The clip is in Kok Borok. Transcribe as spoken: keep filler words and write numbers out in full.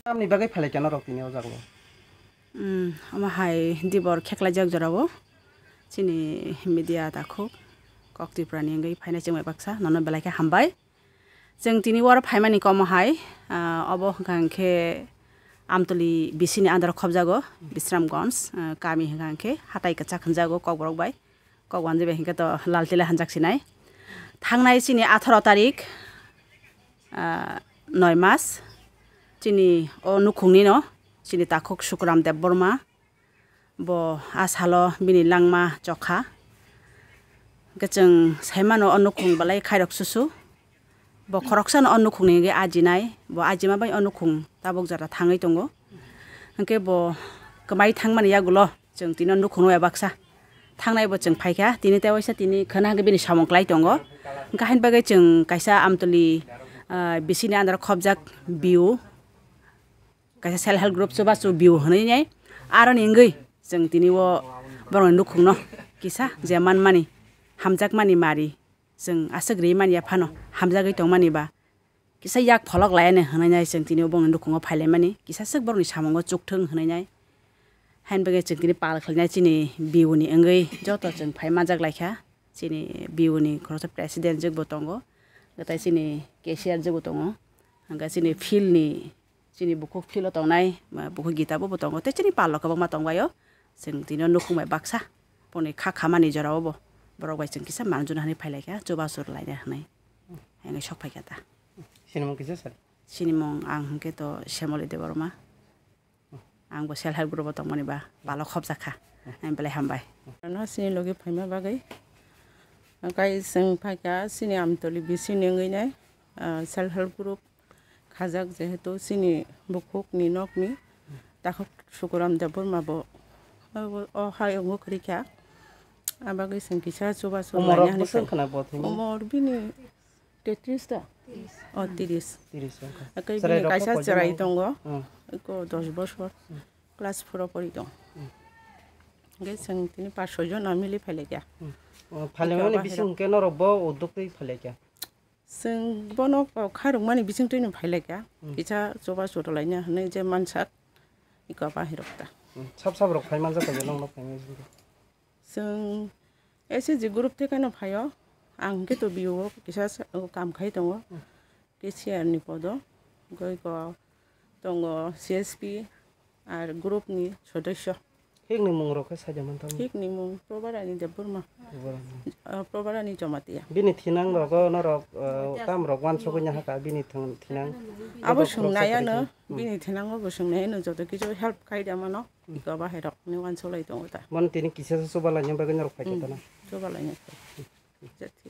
Tamni bagwi phalai kha norok tini o jaga o? Hmm, omo hai dibor kheklaijak jorao chini media takhuk kok Tripura ni wngwi phainai chwng bai baksa nono belai khe hambai. Chwng tini oro phaimani komo hai, ah, obo hwnkha hwnkhe Amtoli bisini under o khobjago, Bisramganj, ah, kami hwnkha hwnkhe hatai kwchak hwnjago Kokborok bai. Kok wanjwi bai hwnkhe to Laltila hanjak sinai. Thangnai chini atharo tarik, ah, noi mas, chini o nukhungni no, chini takhuk Sukuram Debbarma, bo a salo bini langma chokha. Hwnkhe chwng saimano o nukhung belai khairok susu. Bo khoroksano o nukhungni hwnkhe ajinai, bo ajima bai o nukhung tabuk jora thangwi tongo. Hwnkhe bo kwmai thangmani yagulo chwng tini o nukhungno bai baksa thangnai bo chwng phaikha. Tini tei waisa tini khwna hwnkhe bini samung klai tongo. Hwnkhe haini bagwi chwng kaisa Amtoli, ah, bisini under o khobjak biu, kaisa self help group chubachu biu hwnwi nai. Aroni wngwi chwng tini o borokni nukhungno kisa je manmani, hamjakmani mari. Chwng aswk ri manya phano hamjagwi tongmani ba kisa yak pholok laiya ni hwnwi nai chwng tini o bongni nukhungo phailaimani, kisa swk borokni samungo chukthwng hwnwi nai. Hain bagwi chwng tini pal khlainai chini biu ni wngwi joto chwng phai manjak laikha. Chini biu ni khoroksa president jwk bo tongo, tei chini cashier jwk bo tongo, hwnkhe chini field ni Chini bukhuk field o tongnai, ma, bukhuk Gita bo, bo tongo, tei chini pal rok kwbangma tongbaio. Chwng tini o nukhung bai baksa boni kha khamani jora o bo borok bai chwng kisa manjuna hinwi phailaikha, chubachu rwlaina hinwi. Hinwi sok phaikha ta. Sinimung kisa sir? Sinimung ang hwnkhe to Shyamali Debbarma. Ang bo self help group o tongmani ba pal o khobjakha. Ang belai hambai. Ano chini logi phaima bagwi. Hwnkhe chwng phaikha chini Amtoli bisini wngwi nai, ah, self help group. Khajak, jehetu chini bukhukni nokni takhuk Sukuram Debbarma bo o, o hayungo kwrwi kha. Abagwi chwng kisa chubachu Umor laina rok hinwi bwswk kha. Khwna bo thwima? Umor bini tetris da? O, tiris. Tiris wngkha. Akai chwrai bini rok kaisa bo chwrai koijakma? Tongo. Hmm. Eko dos bosor. Hmm. Class four o pori tong. Hmm. Hwnkhe chwng tini pas soi jona mili phailaikha. Hmm. O, phailaimani bising hwnkhe norok bo udduk twi phailaikha? Chwng bono kok kharokmani bisingtwi no phailaikha. Hmm. Kisa chubachu rwlaina hinwi je mansak, eko bahai rok ta. Hmm. Sab sab rok phai manjak kha je nokno phai manjak kha. Chwng S H G group thekeno phaio. Ang hwnkhe to B O o kisa sa-, o kam khai tongo. Hmm. Cashier ni podo. Goi ko tongo C S P. Ar group ni sodosyo. Hik ni mung rok khe saida mantha mo? Hik ni mung Probarani Debbarma. Probarani. Ah, Probarani Jamatia. Bini thinang rogo norok, ah, tam rok wansugwi nahaka bini thang-, thinang. Abo Bodo khoroksa swngnai kwrwi ano, khe. Hmm. Bini thinango bo swngnai ano joto kisu help khai da mano. Hmm. Iko bahai rok ni wansuglai tongo ta. Mano tini kisa se chuba laina bagwi norok phai kha ta na? Hmm. Chuba laina phai. Hmm. Jati.